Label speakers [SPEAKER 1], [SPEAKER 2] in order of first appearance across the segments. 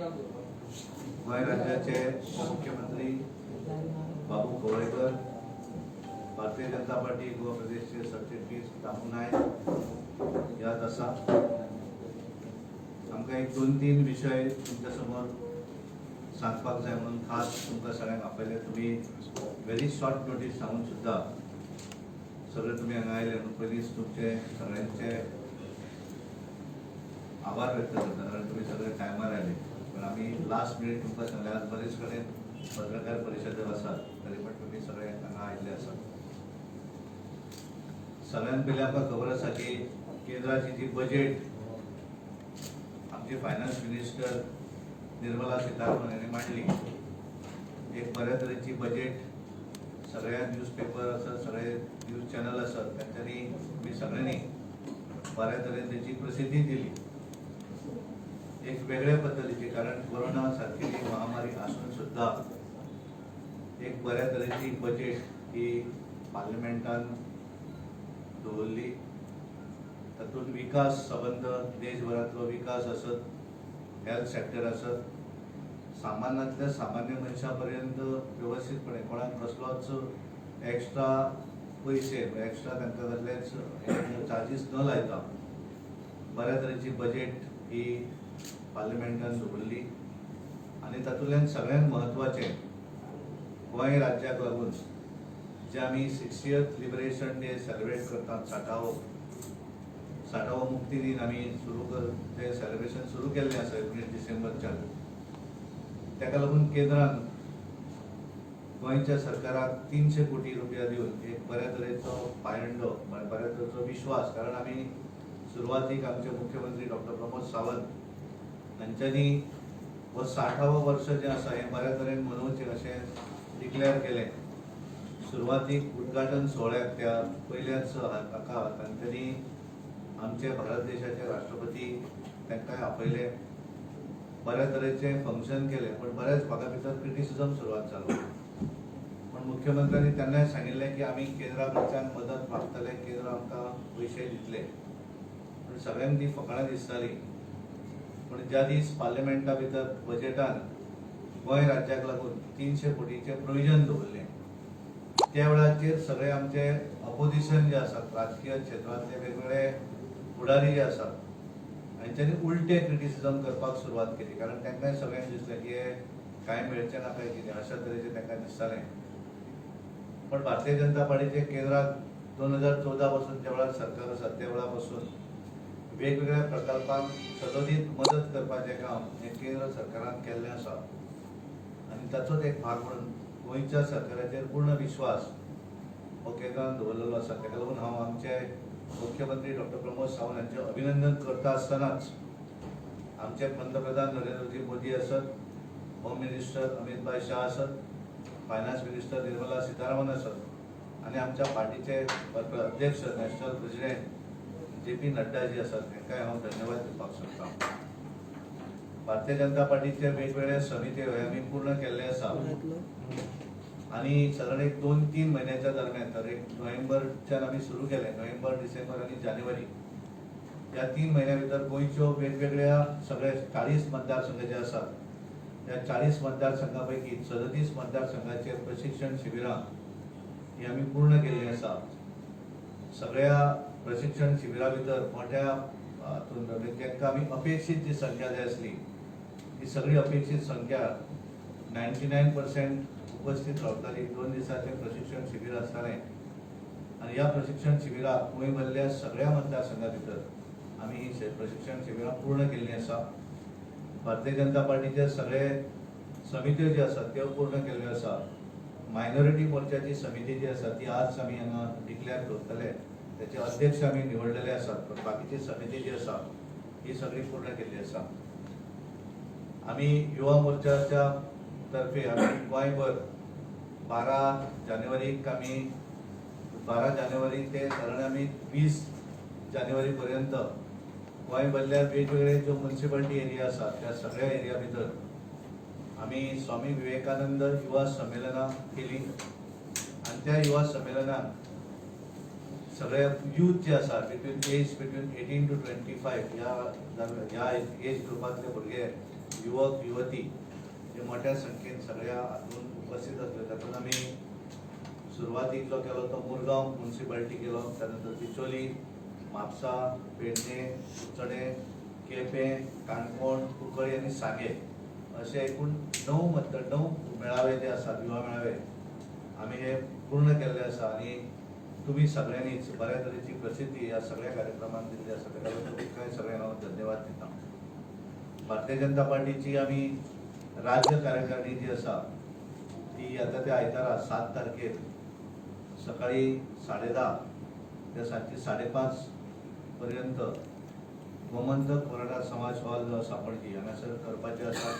[SPEAKER 1] गोंय राज्याचे मुख्यमंत्री बाबू कवळेकर, भारतीय जनता पार्टी गोवा प्रदेशचे सरचिटणीस दामू नायक ह्यात आसा. आमकां एक दोन तीन विशय तुमच्या समोर सांगपाक जाय म्हणून खास तुमकां सगळ्यांक आपयले. तुमी व्हेरी शॉर्ट नोटीस सांगून सुद्दां सगळे तुमी हांगा आयले म्हणून पयलींच तुमचे सगळ्यांचे आभार व्यक्त करता, कारण तुमी सगळे टायमार आयले. पण आमी लास्ट मिनीट तुमकां सांगले. आज बरेच कडेन पत्रकार परिशद आसात, तरी पण तुमी सगळे हांगा आयिल्ले आसात. सगळ्यात पयलीं आमकां खबर आसा की केंद्राची जी बजेट आमची फायनान्स मिनिस्टर निर्मला सीतारामन हांणी मांडली, एक बऱ्या तरेची बजेट. सगळ्या न्यूज पेपर आसत, सगळे न्यूज चॅनल आसत, तांच्यांनी, तुमी सगळ्यांनी बऱ्या तरेन तेची प्रसिद्धी दिली. एक वेगळ्या पद्दतीची, कारण कोरोना सारकेली महामारी आसून सुद्दां एक बऱ्या तरेची बजेट ही पार्लमेंटान दवरली. तातूंत विकास, संबंद देशभरांतलो विकास आसत, हेल्थ सेक्टर आसत, सामान्यांतल्या सामान्य मनशा पर्यंत व्यवस्थीतपणे कोणाक कसलोच एक्स्ट्रा पयशे, एक्स्ट्रा तांकां कसलेच चार्जीस न लायता बऱ्या तरेची बजेट ही पार्लमेंटान दवरली. आनी तातूंतल्यान सगळ्यांत म्हत्वाचें, गोंय राज्याक लागून जे आमी 60th liberation day celebrate करतात, 60वो मुक्ती दीन आमी सुरू कर ते सेलिब्रेशन सुरू केल्लें आसा 19 डिसेंबरच्यान, ताका लागून केंद्रान गोंयच्या सरकाराक 300 कोटी रुपया दिवन एक बऱ्या तरेचो पायंडो, म्हळ्यार बऱ्या तरेचो विश्वास. कारण आमी सुरवातीक आमचे मुख्यमंत्री डॉक्टर प्रमोद सावंत हांच्यांनी हो 60वो वर्ष जें आसा हें बऱ्या तरेन मनोवचें अशें डिक्लेअर केलें. सुरवातीक उद्घाटन सुवाळ्याक त्या पयल्याच हाका तांच्यांनी आमचे भारत देशाचे राष्ट्रपती तांकांय आपयले. बऱ्या तरेचें फंक्शन केलें, पण बऱ्याच भागा भितर क्रिटिसिजम सुरवात जालो. पण मुख्यमंत्र्यांनी तेन्नाय सांगिल्लें की आमी केंद्रा कडच्यान मदत मागतले, केंद्र आमकां पयशे दितले. पण सगळ्यांक ती फकाणां दिसताली. पण ज्या दीस पार्लमेंटा भितर बजेटान गोंय राज्याक लागून 300 कोटीचें प्रोविजन दवरलें, त्या वेळाचेर सगळे आमचे अपोजिशन जे आसात, राजकीय क्षेत्रांतले वेगवेगळे फुडारी जे आसात, हांच्यांनी उलटे क्रिटिसिजम करपाक सुरवात केली. कारण तांकांय सगळ्यांक दिसलें की हे कांय मेळचें ना काय कितें, अशा तरेचें तांकां दिसतालें. पण भारतीय जनता पार्टीचे केंद्रात 2014 पासून ज्या वेळार सरकार आसा, त्या वेळा पासून वेगवेगळ्या प्रकल्पांक सदोदीत मदत करपाचें काम हें केंद्र सरकारान केल्लें आसा. आनी ताचोच एक भाग म्हणून गोंयच्या सरकाराचेर पूर्ण विश्वास हो केंद्रान दवरलेलो आसा. ताका लागून हांव आमचे मुख्यमंत्री डॉक्टर प्रमोद सावंत हांचें अभिनंदन करता आसतनाच आमचे पंतप्रधान नरेंद्रजी मोदी आसत, होम मिनिस्टर अमित भाई शाह आसत, फायनान्स मिनिस्टर निर्मला सीतारामन आसत आनी आमच्या पार्टीचे अध्यक्ष, national president J P Naddaji आसात, तांकांय हांव धन्यवाद दिवपाक सोदतां. भारतीय जनता पार्टीचे वेगवेगळे समित्यो हे आमी पूर्ण केल्ले आसा. आनी सादारण एक 2-3 म्हयन्याच्या दरम्यान, तर एक नोव्हेंबरच्यान आमी सुरू केलें, नोव्हेंबर, डिसेंबर आनी जानेवारी ह्या 3 म्हयन्या भितर गोंयच्यो वेगवेगळ्या सगळे 40 मतदारसंघ जे आसात, ह्या 40 मतदारसंघा पैकी 37 मतदारसंघाचे प्रशिक्षण शिबिरां ही आमी पूर्ण केल्ली आसा. सगळ्या प्रशिक्षण शिबिरा भितर मोठ्या हातून म्हणजे तांकां आमी अपेक्षीत जी संख्या जाय आसली, ती सगळी अपेक्षीत संख्या 99% उपस्थित रावताली. 2 दिसाचें प्रशिक्षण शिबीर आसतालें आनी ह्या प्रशिक्षण शिबिराक गोंयभरल्या सगळ्या मतदारसंघा भितर आमी ही प्रशिक्षण शिबिरां पूर्ण केल्लीं आसा. भारतीय जनता पार्टीचे सगळे समित्यो ज्यो आसात त्यो पूर्ण केल्ल्यो आसा. मायनॉरिटी मोर्चाची समिती जी आसा ती आज आमी हांगा डिक्लेअर करतले. त्याचे अध्यक्ष आमी निवडलेले आसात, पण बाकीची समिती जी आसा ही सगळी पूर्ण केल्ली आसा. आमी युवा मोर्चाच्या तर्फे आमी गोंयभर 12 जानेवारीक, आमी 12 जानेवारी ते सादारण आमी 20 जानेवारी पर्यंत गोंयभरल्या वेगवेगळे ज्यो मुन्सिपालिटी एरिया आसात, त्या सगळ्या एरिया भितर आमी स्वामी विवेकानंद युवा संमेलनां केली. आनी त्या युवा संमेलनाक सगळे यूथ जे आसा, between age between 18 to 25, ह्या ह्या एज ग्रुपांतले भुरगे युवक युवती हे मोठ्या संख्येन सगळ्या हातून उपस्थित आसले. तातूंत आमी सुरवातीक जो केलो तो मुरगांव म्युनिसिपालिटी केलो, त्यानंतर बिचोली, म्हापसा, पेडणे, कुडचडें, केपें, काणकोण, कुंकळी आनी सांगे असे एकूण 9 मेळावे जे आसात युवा मेळावे आमी हे पूर्ण केल्ले आसा. आनी तुमी सगळ्यांनीच बऱ्या तरेची प्रसिद्धी ह्या सगळ्या कार्यक्रमांक दिल्ली आसा, ताका लागून तुमकां सगळ्यांक हांव धन्यवाद दिता. भारतीय जनता पार्टीची आमी राज्य कार्यकारिणी जी आसा ती आतां त्या आयतारा 7 तारखेर सकाळी 10:30 ते सांजची 5:30 पर्यंत गोमंतक मराठा समाज हॉल जो आसा पणजी हांगासर करपाचे आसा.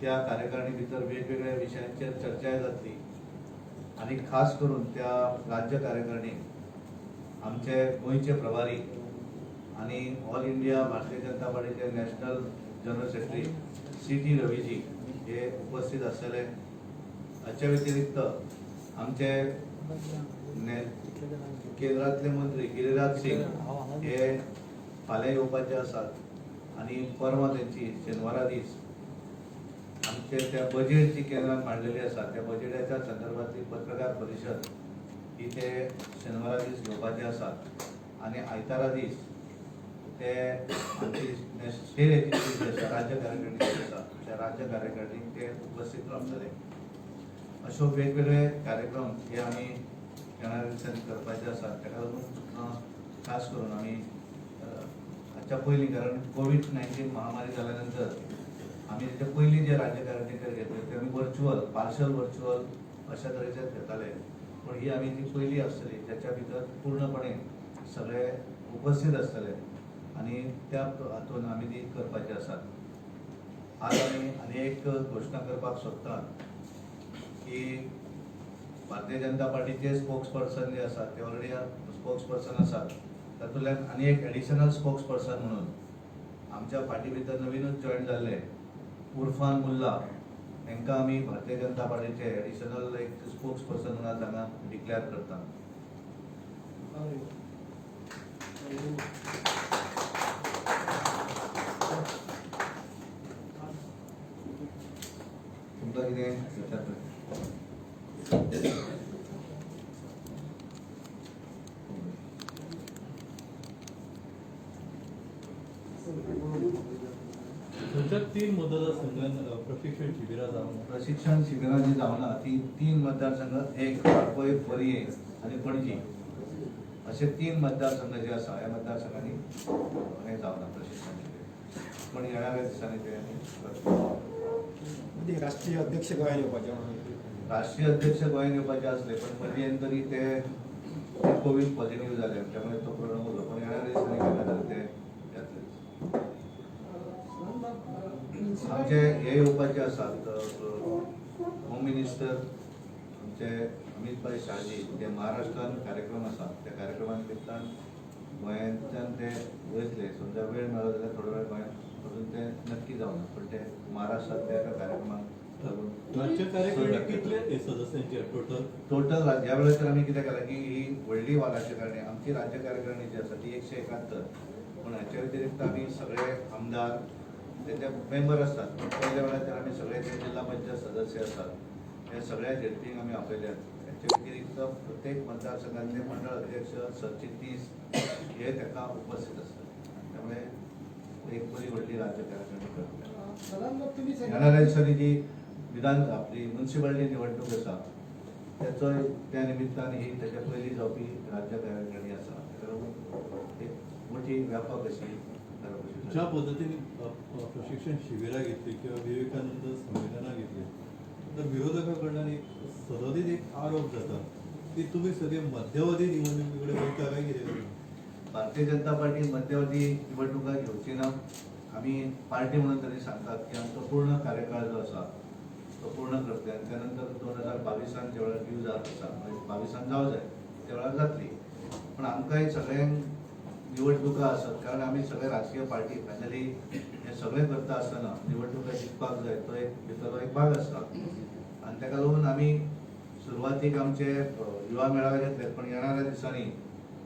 [SPEAKER 1] त्या कार्यकारिणी भितर वेगवेगळ्या विशयांचेर चर्चाय जातली आनी खास करून त्या राज्य कार्यकारिणीक आमचे गोंयचे प्रभारी आनी ऑल इंडिया भारतीय जनता पार्टीचे national general secretary C T Raviji हे उपस्थित आसतले. हाच्या व्यतिरिक्त आमचे केंद्रांतले मंत्री गिरिराज सिंग हे फाल्यां येवपाचे आसात आनी परवां तेंची शेनवारा दीस आमचे त्या बजेट जी केंद्रान मांडलेली आसा त्या बजेटाच्या संदर्भातली पत्रकार परिशद ही ते शेनवारा दीस घेवपाचे आसात आनी आयतारा दीस ते आमची स्टेट एजेन्सी जी आसा राज्य कार्यकारिणी जी आसा त्या राज्य कार्यकारिणीक ते उपस्थित रावतले. अश्यो वेगवेगळे कार्यक्रम हे आमी येणाऱ्या दिसांनी करपाचे आसात. ताका लागून खास करून आमी हाच्या पयलीं, कारण कोवीड-19 महामारी जाल्या नंतर आमी तेच्या पयलीं जे राज्य कार्यकारिणी घेतले ते आमी वर्च्युअल, पार्शल वर्च्युअल अशा तरेचे घेताले, पूण ही आमी जी पयली आसतली ज्याच्या भितर पूर्णपणे सगळे उपस्थित आसतले आनी त्या हातून आमी ती करपाची आसात. आज आमी आनी एक घोशणा करपाक सोदतात की भारतीय जनता पार्टीचे स्पोक्स पर्सन जे आसात ते ऑलरेडी स्पोक्स पर्सन आसात, तातूंतल्यान आनी एक एडिशनल स्पोक्स पर्सन म्हणून आमच्या पार्टी भितर नवीनूच जॉयन जाल्ले उर्फान मुल्ला हांकां आमी भारतीय जनता पार्टीचे एडिशनल एक स्पोक्स पर्सन म्हणून आज हांगा डिक्लेअर करता. तुमकां कितें विचारता?
[SPEAKER 2] थंयच्या 3 मतदारसंघान प्रशिक्षण शिबिरां जावंक
[SPEAKER 1] प्रशिक्षण शिबिरां जी जावना ती 3 मतदारसंघ, एक वाळपय, पर्ये आनी पणजी असे 3 मतदारसंघ जे आसा ह्या मतदारसंघांनी हें जावना प्रशिक्षण शिबीर, पण येणाऱ्या दिसांनी ते आमी करतले.
[SPEAKER 3] राष्ट्रीय अध्यक्ष गोंयांत येवपाचे,
[SPEAKER 1] राष्ट्रीय अध्यक्ष गोंयांत येवपाचे आसले पण मदीं तरी ते कोवीड पॉझिटिव्ह जाले त्यामुळे तो प्रोब्लेम उरलो, पण येणाऱ्या दिसांनी केन्ना जालें ते येतले. आमचे हे येवपाचे आसात होम मिनिस्टर आमचे अमित भाई शहाजी, ते महाराष्ट्रान कार्यक्रम आसा त्या कार्यक्रमा निमित्तान गोंयांतल्यान ते वयतले. समजा वेळ मेळ्ळो जाल्यार थोडो वेळ गोंयांत अजून ते नक्की जावना, पण ते महाराष्ट्रांतल्या एका कार्यक्रमाक लागून.
[SPEAKER 2] राज्य कार्यकारिणी कितले सदस्यांची टोटल?
[SPEAKER 1] टोटल ह्या वेळाचेर आमी कितें केलां की ही व्हडली राज्यकारणी आमची राज्य कार्यकारिणी जी आसा ती 171, पूण हाच्या व्यतिरिक्त आमी सगळे आमदार तेचे मेंबर आसतात, पूण पयल्या वेळाचेर आमी सगळे जे जिल्हा पंचायत सदस्य आसात हे सगळ्या झेडपींक आमी आपयल्यात. हाचे व्यतिरिक्त प्रत्येक मतदारसंघातले मंडळ अध्यक्ष, सरचिटणीस हे ताका उपस्थित आसतात, त्यामुळे एक बरी व्हडली राज्य कार्यकारिणी करतले. येणाऱ्या दिसांनी जी विधान आपली म्युनिसिपालिटी निवडणूक आसा त्याचो त्या निमित्तान ही त्याच्या पयलीं जावपी राज्य कार्यकारिणी आसा, ताका लागून एक मोठी व्यापक अशी.
[SPEAKER 2] ज्या पद्दतीन प्रशिक्षण शिबिरां घेतली किंवा विवेकानंद संमेलनां घेतली तर विरोधकां कडल्यान एक सदतीत एक आरोप जाता की तुमी सगळे मध्यावधी निवडणुकी कडेन वयता काय कितें?
[SPEAKER 1] भारतीय जनता पार्टी मध्यावधी निवडणुका घेवची ना. आमी पार्टी म्हणून तरी सांगतात की आमचो पूर्ण कार्यकाळ जो आसा तो पूर्ण करतले आनी त्यानंतर 2022 ज्या वेळार ड्यू जात आसा, म्हणजे 22 जावं जाय त्या वेळार जातली. पण आमकांय सगळ्यांक निवडणुका आसत, कारण आमी सगळे राजकीय पार्टी फायनली हे सगळें करता आसतना निवडणुका जिखपाक जाय तो एक भितरलो एक भाग आसता आनी ताका लागून आमी सुरवातीक आमचे युवा मेळावे घेतले, पण येणाऱ्या दिसांनी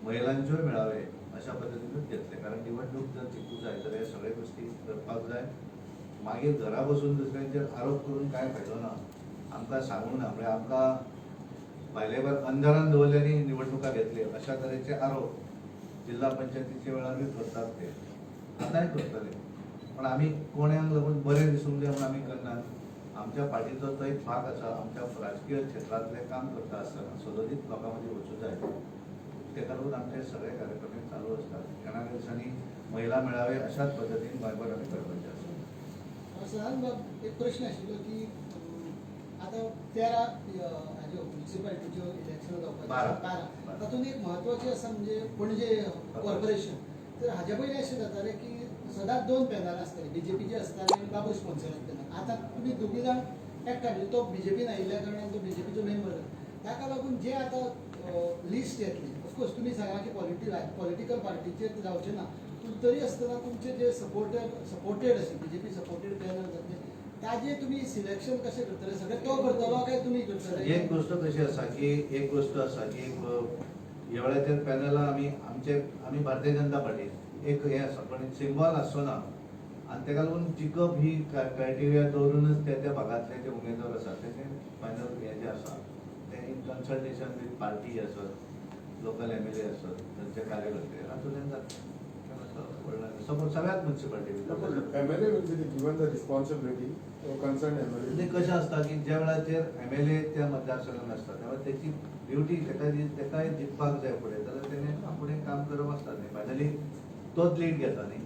[SPEAKER 1] महिलांच्योय मेळावे अशा पद्दतीनूच घेतले, कारण निवडणूक जर जिखूंक जाय जाल्यार हे सगळे गोश्टी करपाक जाय. मागीर घरा बसून दुसऱ्यांचेर आरोप करून कांय फायदो ना. आमकां सांगूंक ना, म्हळ्यार आमकां भायले भायर अंधारान दवरल्यांनी निवडणुका घेतले अशा तरेचे आरोप जिल्हा पंचायतीच्या वेळारूय करतात, ते आतांय करतले. पण आमी कोणाक लागून बरें दिसूंक जाय म्हणून आमी करनात. आमच्या पार्टीचो तो एक भाग आसा. आमच्या राजकीय क्षेत्रांतलें काम करता आसतना सदोदीत लोकां मदीं वचूं जाय, तेका लागून आमचे सगळे कार्यक्रम हे चालू असतात. येणाऱ्या दिसांनी महिला मेळावे अशाच पद्दतीन गोंयभर आमी करपाचे आसा.
[SPEAKER 3] सदानंद, एक प्रश्न आशिल्लो की आतां 13 हाज्यो म्युनिसिपालिटीच्यो इलेक्शन जावपाचें.
[SPEAKER 1] 12.
[SPEAKER 3] 12. तातूंत एक म्हत्वाचें आसा म्हणजे पणजे कॉर्पोरेशन. तर हाज्या पयलीं अशें जातालें की सदांच दोन पॅनल आसताले, बीजेपीचे आसताले आनी बाबूश स्पॉन्सराक पॅनल. आतां तुमी दोगूय जाण एकठांय, म्हणजे तो बीजेपीन आयिल्ल्या कारणान तो बीजेपीचो मेंबर. ताका लागून जे आतां लिस्ट येतली, ऑफकोर्स तुमी सांगला की पॉलिटिकल पार्टीचेर जावचें ना, पूण तरी आसतना तुमचे जे सपोर्टेड अशे बीजेपी सपोर्टेड पॅनल जातले, ताजे तुमी सिलेक्शन कशें करतले? सगळें तो करतलो काय तुमी करतले?
[SPEAKER 1] एक गोष्ट कशी आसा की एक गोष्ट आसा की ह्या वेळाचेर पॅनला आमी आमचे आमी भारतीय जनता पार्टी एक हें आसा, पण सिंबॉल आसचो ना आनी तेका लागून जिखप ही क्रायटेरिया दवरूनच त्या त्या भागांतले जे उमेदवार आसा तेचे फायनल हें जें आसा तें इन कन्सल्टेशन विथ पार्टी आसत, लोकल एमएलए आसत, तांचे कार्यकर्ते हातूंतल्यान जाता. सपोज सगळ्याच municipality
[SPEAKER 4] MLA will be given the responsibility, concerned MLA.
[SPEAKER 1] ते कशें आसता की ज्या वेळाचेर एमएलए त्या मतदारसंघात आसता तेन्ना तेची ड्युटी तेका तेकाय जिखपाक जाय फुडें, जाल्यार तेणें फुडें काम करप आसता न्ही. फायनली तोच लीड घेता न्ही.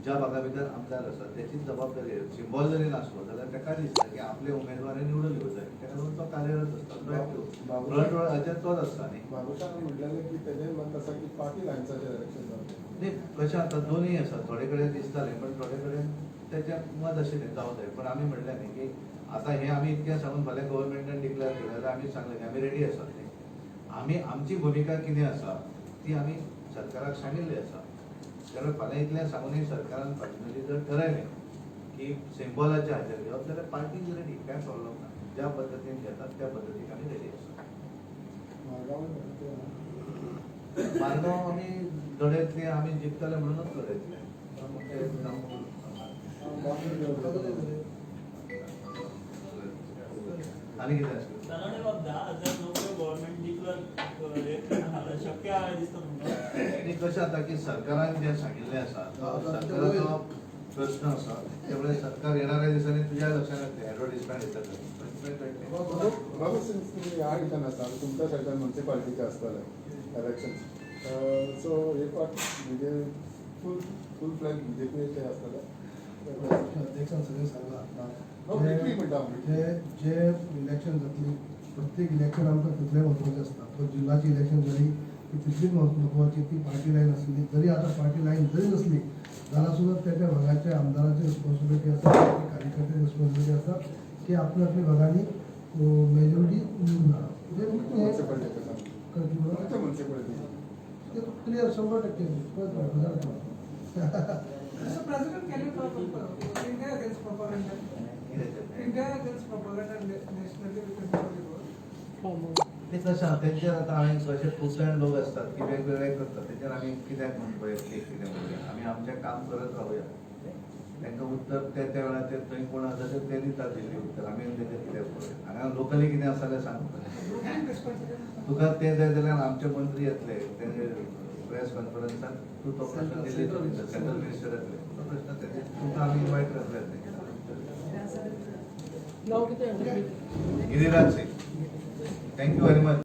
[SPEAKER 1] ज्या भागा भितर आमदार आसा तेचीच जबाबदारी. सिंबॉल जरी नासलो जाल्यार तेका दिसता की आपले उमेदवार हे निवडून येवंक जाय, तेका लागून तो कार्यरत आसता, तो एक्टिव्ह फ्रंट हाचेर तोच आसता न्ही.
[SPEAKER 4] बाबूशान म्हटलेलें की तेजें मत आसा की पार्टी लायन्साचेर इलेक्शन जावचें.
[SPEAKER 1] न्ही, कशें आतां दोनूय आसा. थोडे कडेन दिसतालें, पण थोडे कडेन तेचें मत आशिल्लें जावं जाय. पण आमी म्हणलें न्ही की आतां हें आमी इतकें सांगून फाल्यां गव्हर्मेंटान डिक्लेअर केलें जाल्यार आमी सांगलें की आमी रेडी आसात न्ही. आमी आमची भुमिका कितें आसा ती आमी सरकाराक सांगिल्ली आसा. कारण फाल्यां इतलें सांगूनय सरकारान फायनली जर ठरयलें की सिंबॉलाच्या हाजेर घेवप जाल्यार पार्टी is ready, कांय प्रॉब्लम ना. ज्या पद्दतीन घेतात त्या पद्दतीन आमी रेडी आसा.
[SPEAKER 4] मारगांव.
[SPEAKER 1] मारगांव आमी लढयतले, आमी जिखतले म्हणूनच लढयतले. आनी कितें आसलें?
[SPEAKER 5] सनाणे बाब, 10,000 नोकऱ्यो गव्हर्नमेंट डिक्लेअर शक्य आहा दिसता तुमकां?
[SPEAKER 1] न्ही, कशें जाता की सरकारान जें सांगिल्लें आसा तो सरकाराचो प्रश्न आसा. त्यामुळे सरकार येणाऱ्या दिसांनी तुज्या लक्षात येतलें, ॲडवर्टिजमेंट येता.
[SPEAKER 4] बाबू, सिन्स तुमी ह्या हितान आसा, तुमच्या सायडान म्युनिसिपालिटीचे आसतले इलेक्शन्स, सो हे पार्ट म्हणजे फूल फूल फ्लॅज बीजेपीचे आसतले?
[SPEAKER 6] अध्यक्षान सगळें सांगलां.
[SPEAKER 4] No, briefly म्हणटा हांव.
[SPEAKER 6] जे जे इलेक्शन जातली, प्रत्येक इलेक्शन आमकां तितलें म्हत्वाचें आसता. तो जिल्हाची इलेक्शन जाली ती तितलीच म्हत्वाची. ती पार्टी लायन आसली तरी, आतां पार्टी लायन जरी नसली जाल्यार सुद्दां त्या त्या भागाच्या आमदाराची रिस्पॉन्सिबिलिटी आसा, कार्यकर्त्याची रिस्पॉन्सिबिलिटी आसा की आपल्या आपल्या भागांनी मेजॉरिटी निवडून हाडप. ते
[SPEAKER 4] म्युनिसिपालिटीचे सांग.
[SPEAKER 6] करतली म्हणून.
[SPEAKER 4] खंयच्या म्युनिसिपालिटी?
[SPEAKER 6] ते clear 100%.
[SPEAKER 7] Mr. President, can you talk about India against propaganda? India against propaganda nationally because of the war.
[SPEAKER 1] ते कशें आहा तेंचेर आतां हांवें कशें खूब जाण लोक आसतात की वेगवेगळे करतात, तेचेर आमी कित्याक म्हूण वैयक्तीक कितें म्हणुया. आमी आमचें काम करत रावया. तांकां उत्तर त्या त्या वेळाचेर थंय कोण आसा ते दितात दिल्ली उत्तर. आमी तेचेर कित्याक पळोवया. हांगा लोकली कितें आसा जाल्यार सांगता.
[SPEAKER 7] Grouping responsibility.
[SPEAKER 1] तुका ते जाय जाल्यार आमचे मंत्री येतले ते प्रेस कॉन्फरन्साक, तूं तो प्रश्न दिल्ली सेंट्रल मिनिस्टर येतले, तो प्रश्न तेजे तुका आमी इन्वायट करतले.
[SPEAKER 8] नाव कितें?
[SPEAKER 1] Giriraj Singh. Thank you very much.